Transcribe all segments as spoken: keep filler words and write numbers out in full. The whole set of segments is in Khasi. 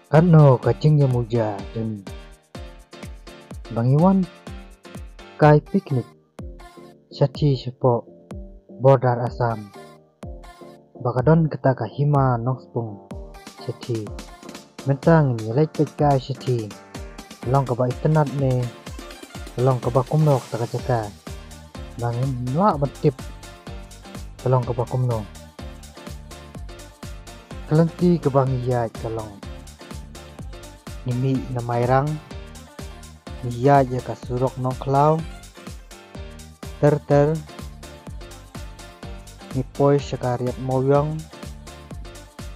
Katno ka jingïamuja jong ngi ba ngi wan kai picnic shathie shapoh border Assam, ba ka don kata ka Hima Nongspung shathie. Mynta ngin ïa leit peit kai shathie, ka long kaba itynnad ne ka long kaba kumno kata ka jaka, ba ngim lah ban tip ka long kaba kumno. Ka lynti kaba ngi ïaid ka long, ngi mih na Mairang, ngi ïaid ïa ka surok Nongkhlaw, ter ter ngi poi sha ka riat Mawiong,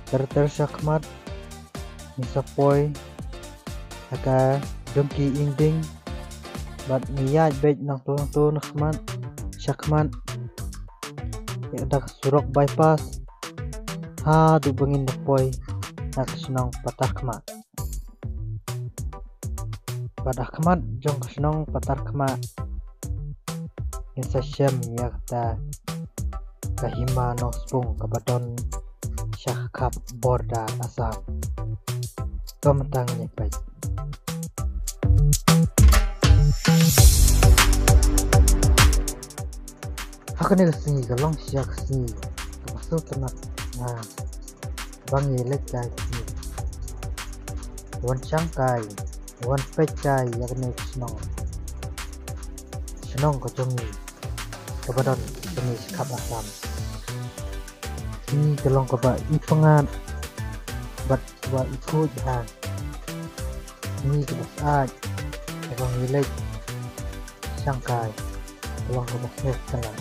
ter ter shakhmat ngi sa poi ha ka Dungki Inding, bad ngi ïaid beit nangto nangto na khmat shakhmat ïa da ka surok bypass haduh ba ngin da poi na ka shnong Patarkhmah. Bad ha khmat jong ka shnong Patarkhmah ngin sa shem ïa kata ka Hima Nongspung kaba don sha khap border Assam. To mynta ngin ïa peit. Ha kane ka sngi ka long shisha ka sngi kaba sngewtynnat, ah, ba ngi leit kai picnic, wan shang kai, wan peit kai ïa kane ka shnong, shnong ka jong ngi kaba don kane sha khap Assam. Sngi ka long kaba ipyngngad bad kaba ikhuid bha. Sngi kaba syaid kaba ngi leit shang kai ka long kaba sngewtynnat.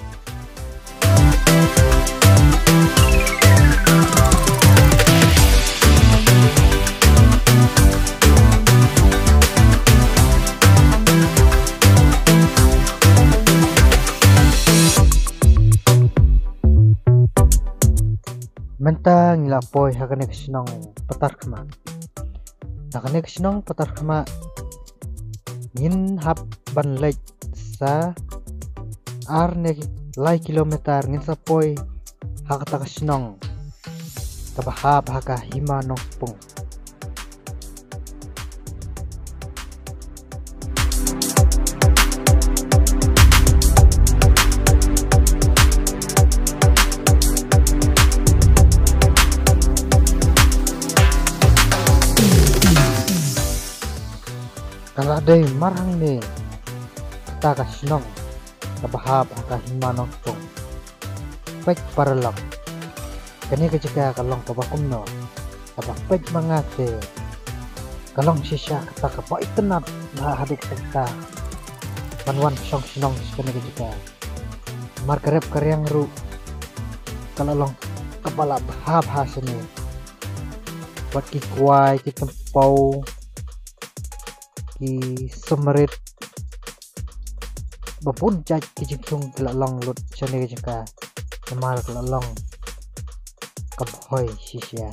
Mynta ngi la poi ha kane ka shnong Patarkhmah. Na kane ka shnong Patarkhmah ngin hap ban leit sa ar ne lai kilometer, ngin sa poi ha kata ka shnong kaba hap ha ka Hima Nongspung. Ka la dei mar hangne kata ka shnong kaba hap ha ka Hima Nongspung. Peit paralok, kane ka jaka ka long kaba kumno, kaba peit ma nga te ka long shisha kata kaba itynnad bha haduh katta ban wan shong shnong sha kane ka jaka. Mar ka rep ka riang ruh ka la long kaba la bha bha shane. Wat ki kwai, ki tympew, ki sumrit, ba bun jait ki jingthung ki la long lut shane ka jaka. Namar ka la long kaba hoi shisha.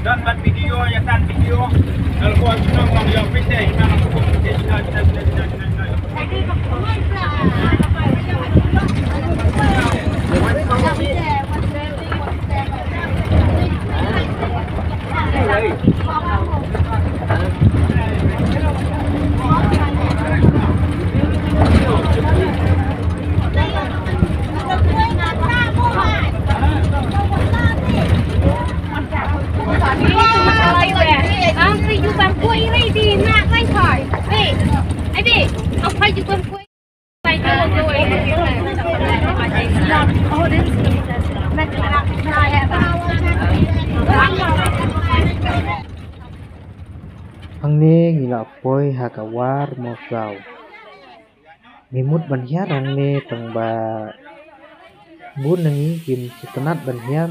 Don ban video, ïa tan video. Dal ko shnong long ïa pite, ïa tan ko pite, ïa tan, ïa tan, ïa tan, ïa tan. Hangne ngi la poi ha ka War Mawsaw. Ngi mut ban hiar hangne tang ba bun na ngi kim sngewtynnat ban hiar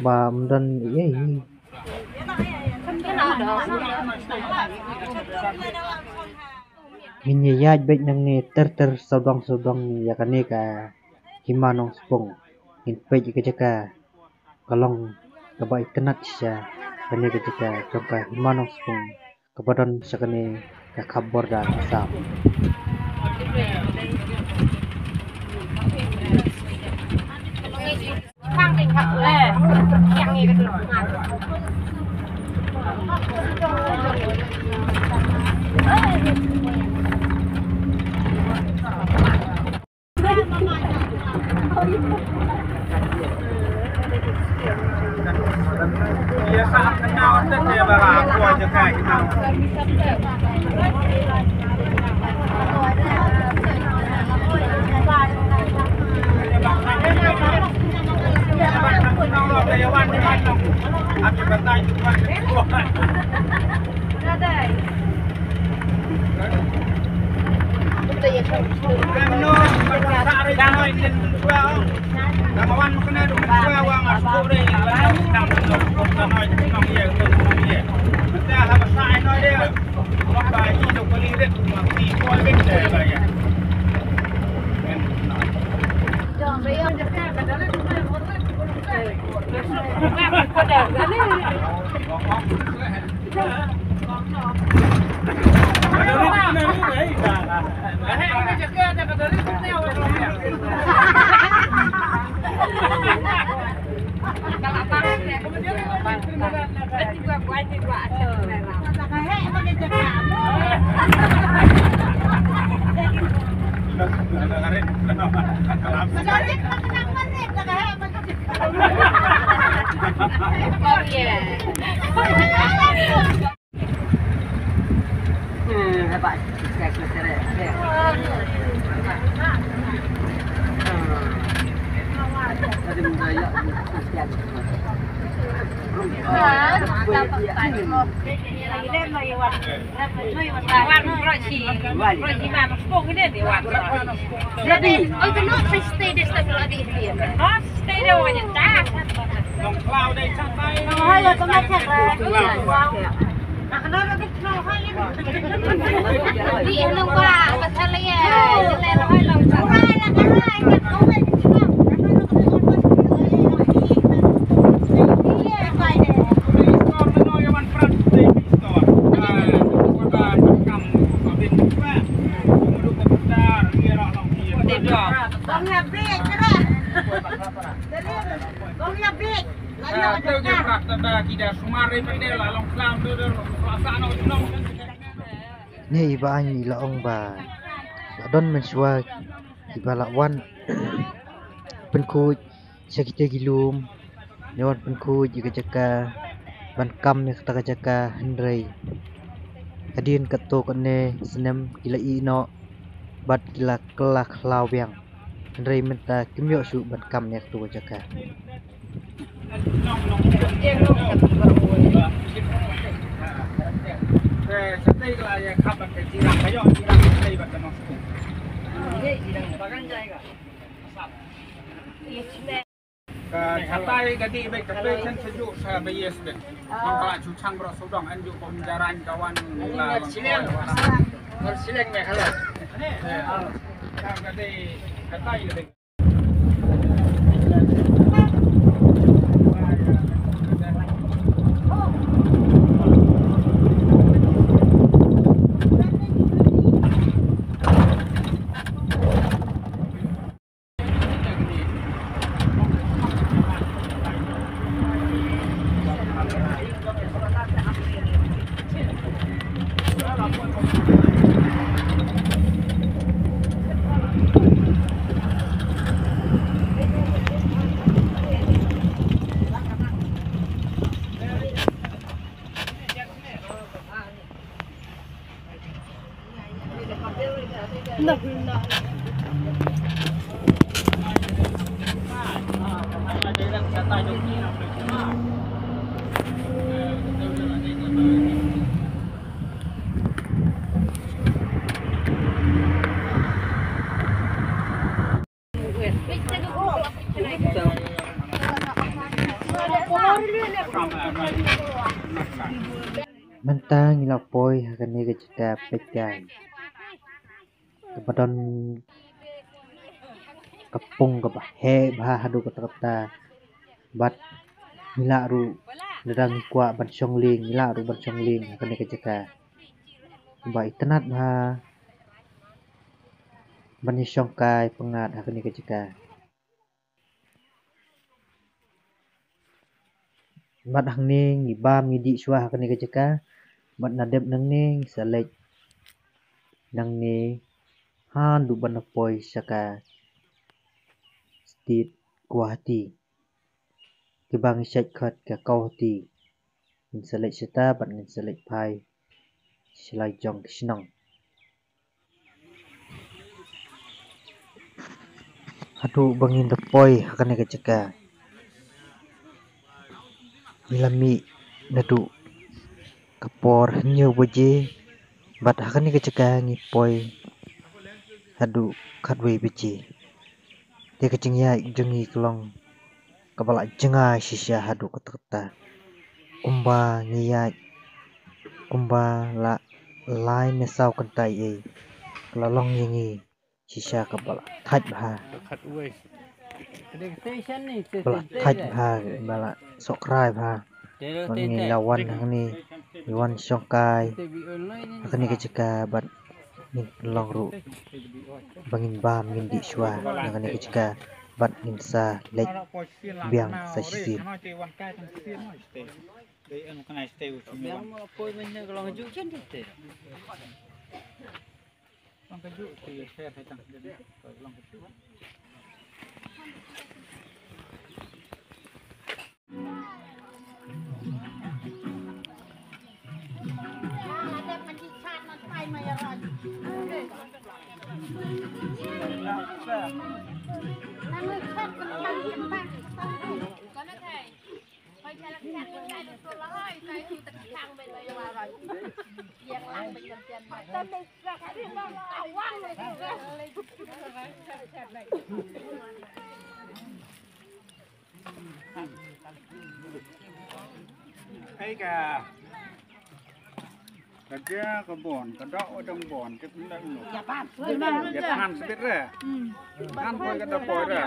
ba ym don ei ei. Ngin ïa ïaid beit nangne ter ter sawdong sawdong ïa kane ka Hima Nongspung. Ngin peit ïa ka jaka ka long kaba itynnat shisha kane ka jaka jong ka Hima Nongspung. Kaba don sha kane ka khap border Assam. Ne i ba aiñ i la ong ba la don mynshuwa i ba la wan pynkhuid sha kita ki lum, ne wan pynkhuid ïa ka jaka ban kam ïa kata ka jaka, hynrei hadien katto katne snem ki la ïeh noh bad ki la kylla khlaw biang. Hynrei mynta kim ïoh shuh ban kam ïa kato ka jaka. Ka chatai ka dih beit ka pei chen sejuk sa ba yes beit. Nang ka la chu chang bro sodong an ju pom jaran kawan la. Sileng me khala. Ka dih chatai ka dih. Mynta ngi la poi ha kane ka jaka peit kai. Kaba don ka pung kaba heh bha haduh katta katta. Bad ngi lah ruh, lada ngi kwah ban shong lieng, ngi lah ruh ban shong lieng ha kane ka jaka. Ba itynnad bha ban ïa shong kai pyngngad ha kane ka jaka. Bad hangne ngi bam ngi dih shuwa ha kane ka jaka. Bad na dep nangne ngi sa leit nangne haduh ban poi sha ka state Guwahati, kiba ngi shait khot ka Guwahati. Ngin sa leit shata bad ngin sa leit phai sha la jong ki shnong. Haduh ba ngin da poi ha kane ka jaka, ngi la mih naduh ka por hynñiew baje, bad ha kane ka jaka ngi poi haduh khatwei baje. Te ka jingïaid jong ngi ka long kaba la jngai shisha haduh katta katta. Kumba ngi ïaid, kumba la lai ne saw kynta ei, ka la long ïa ngi shisha kaba la thait bha. Ba la thait bha, ba la sohkrai bha. Bad ngi la wan hangne, ngi wan shong kai ha kane ka jaka bad ngin pynlong ruh ba ngin bam ngin dih shuwa na kane ka jaka bad ngin sa leit biang sa shisien. Ei ka. Ka ja ka bon, ka dok wa dang bon, ka pyndak no. Ya pan sbit re. Pan poi ka da poi re.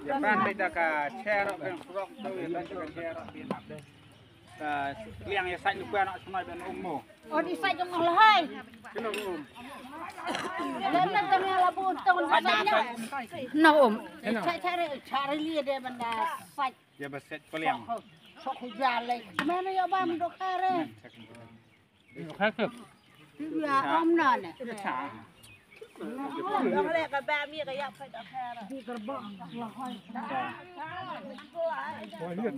Ya pan bit da ka cher ben frok tu ya ben ka cher ben. Ka liang ya sai lu kwa no semai ben um mo. Oh, di sai jong noh lahai. Kino um. Lem na tang ya la bu tong sai no. No um. Sai chare chare li de benda sai. Ya ba set peliang. Sok hujan lagi. Mana ya bam dok kare. Dok kare. Ya om na ne. Dok le ka ba mi ka ya phai dok kare. Di kerbong lahai.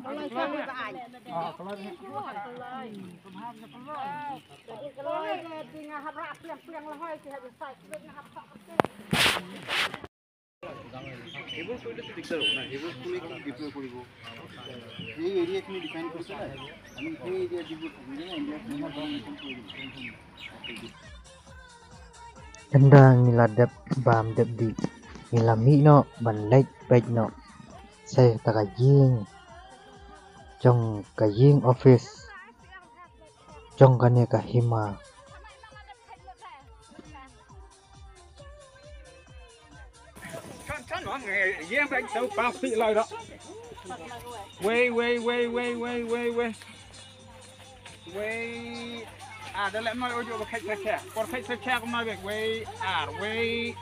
Kalau saya ka ai. Ah, kalau ni. Kalau dia tinggal hap rak pliang-pliang lahai, saya ada sai. Hibur kuli tu diktaru, na hibur kuli tu diktaru kuli bu. Ei area kini define kursa na. Ami ei area hibur kuli na India kini define kursa kuli. Tang da ngi la dep bam dep dih, ngi la mih noh ban leit peit noh sa ïa kata ka ïing jong ka ïing office jong kane ka hima. Wei, wei, wei, wei, wei, wei, wei. Wei. Ah, da leh noi ojo ba kheit sa khe. Por kheit sa khe ko noi bek. Wei, ar, wei.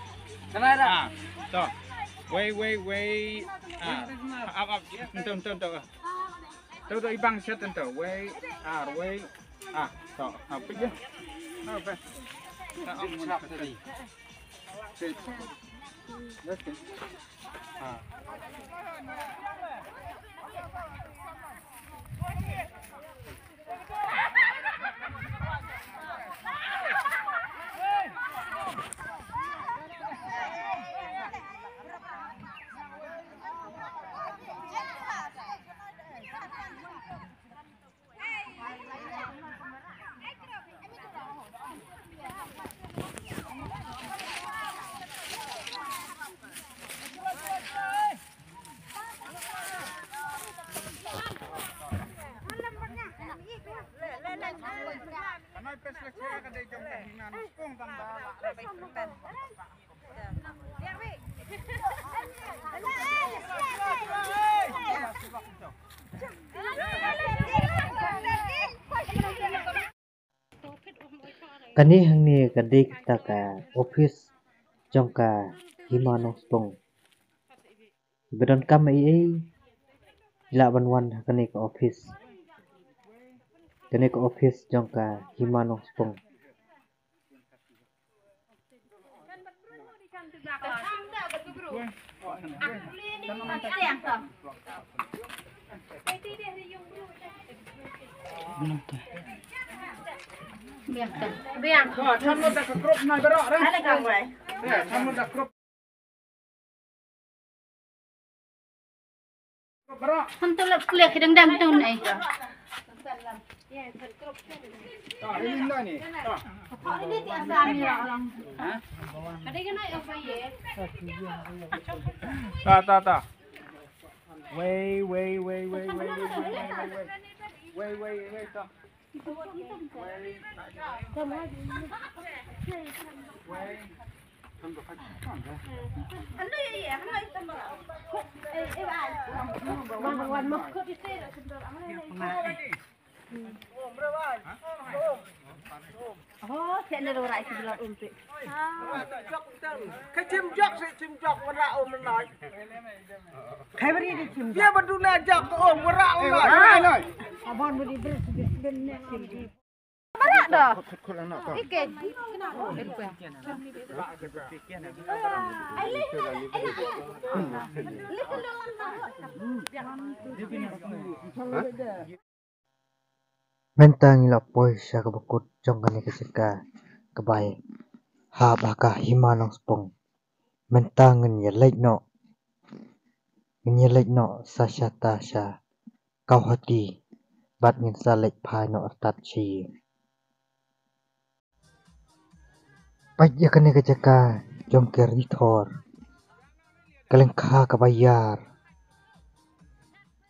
Ar. To. Wei, wei, wei. Ar. Ap, ap. Nto, nto, nto. To, to, ibang siat nto. Wei, ar, wei. Ah, to, ah, pik ya. Ah, best. Ah, ah, mun tadi. Sit. Let's sit. Ah. Kane hangne ka dei kata ka office jong ka Hima Nongspong. Ba donkam ei ei, lah ban wan ha kane ka office. Kane ka office jong ka Hima Nongspong. Biang. Biang. Hanta lap kuliah ki dang dang tu ni. Ta, ta, ta. Wei, wei, wei, wei, wei, wei, wei, wei, wei, ta. Ka chim jok se chim jok wara um noi. Kai bari di chim jok. Dia berduna jok tu um wara um noi. Wara noi. Abang beri beri beri beri. Wara dah. Ike. Mynta ngi la poi sha kaba kut jong kane ka jaka kaba ai hap ha ka Hima Nongspong. Mynta ngin ïa leit noh, ngin ïa leit noh sa sha ta sha Kawhati bad ngin sa leit phai noh artat shi. Peit ïa kane ka jaka jong ka Ri Thor. Ka lyngkha kaba ïar.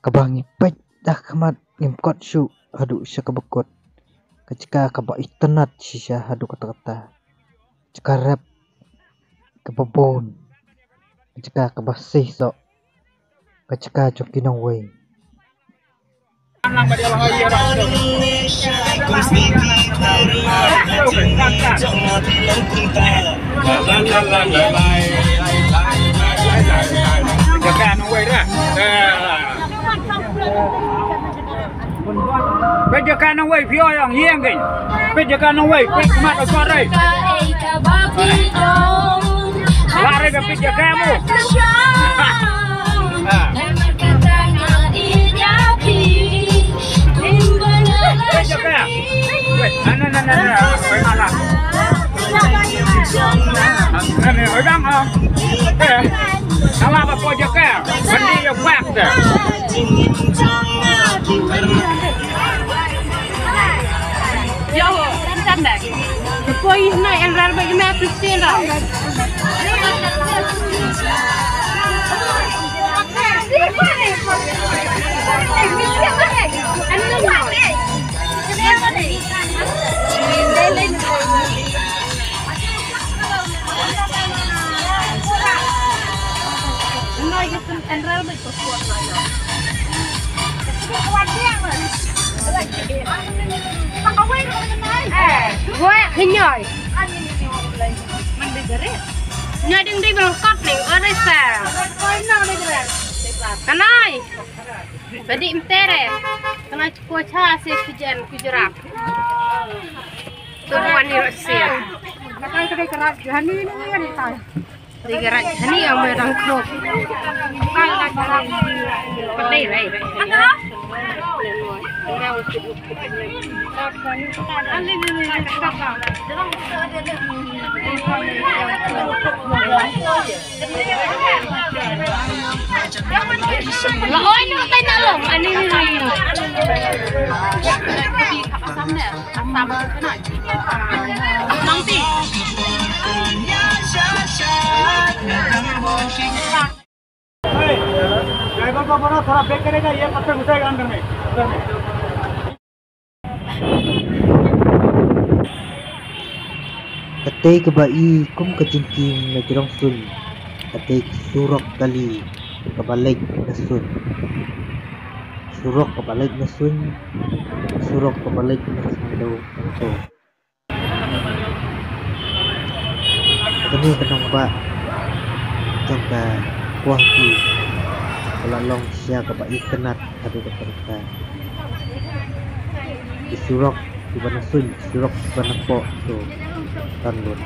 Kaba ngi peit da khmat ngim kot shuh haduh sha kaba kut. Ka jaka kaba itynnat shisha haduh katta katta. Jaka rep kaba bun. Ka jaka kaba sih soh. Ka jaka jong ki nongwei. Jaka nongwei dah. Peit jaka nongwei phi ong ïeng kein. Peit jaka nongwei, peit khmat u sot rei. Lare ka peit jaka mo. Peit jaka. Wei, ana, ana, ana, ana. Wei, ana. Ana, wei, dang, ah. Eh. Ala ba poi jaka. Mandi ïa bak te. Yo, tanda. Poi na en ral ba ina Christian ral. Gue kenyoi. Nyoi ding ding bang kot ning ore sa. Kanai. Badi mtere. Kanai ko cha se kujen kujerak. Tuan ni rot sia. Makai kedai kerak. Hani ni ni ni tai. Dei ka rajthani ïa me dang khlok. Patei rai. La oi no tai na lo. Ani ni ni. Assam ne. Assam ne. Nang ti. ए, ड्राइवर को बोलो, थोड़ा बैक करेगा, ये पत्थर घुसेगा अंदर में, अंदर में। Katei kaba i kum ka jingkieng na jrong suiñ. Katei ka surok kali kaba leit na suiñ. Surok kaba leit na suiñ. Surok kaba leit na sandok. Kane ka nongbah jong ka Guwahati ka la long shisha kaba itynnad haduh katta katta. Ki surok kiba na suiñ, surok kiba na poh to don lut.